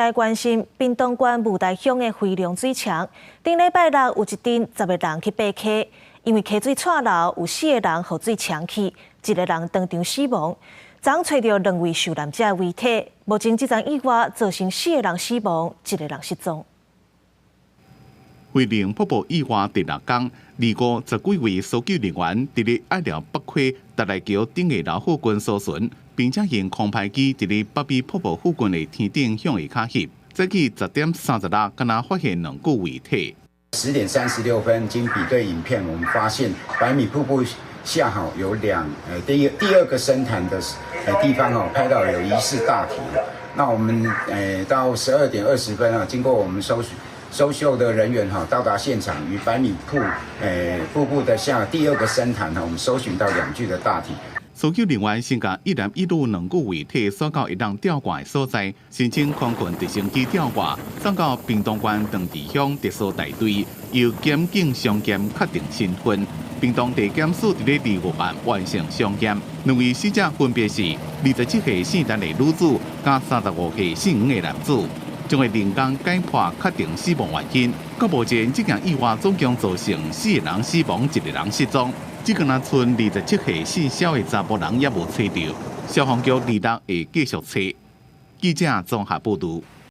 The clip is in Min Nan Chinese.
來關心屏東縣霧台鄉的飛龍水牆。頂禮拜六有一陣10個人去爬溪，因為溪水掣流，有四個人予水沖去，一個人當場死亡。昨昏揣著兩位受難者的遺體，目前這樁意外造成四個人死亡，一個人失蹤。飛龍瀑布意外第六工，二五十幾位搜救人員佇咧隘寮北溪達賴橋頂的樓附近搜尋，並且用空拍機佇咧北美瀑布附近的天頂向下跤翕。早起10點36，敢若發現兩具遺體。 10點36分，經比對影片，我們發現百米瀑布下吼有兩第二個深潭的地方哦，拍到有疑似大體。那我們到12點20分啊，經過我們搜救的人員哈到達現場，於百米瀑布的下第二個深潭哈，我們搜尋到兩具的大體。搜救人員先共一男一女兩具遺體送到會當吊掛的所在，申請空軍直升機吊掛，送到屏東縣長池鄉特搜大隊，由檢警相驗確定身份。屏東地檢署佇咧二五案完成相驗，兩位死者分別是27歲姓陳的女子，佮35歲姓黃的男子，將會另工解剖確定死亡原因。到目前，這件意外總共造成四個人死亡，一個人失蹤。這個若賰27歲姓蕭的查埔人猶無揣著，消防局二六會繼續揣。記者綜合報導。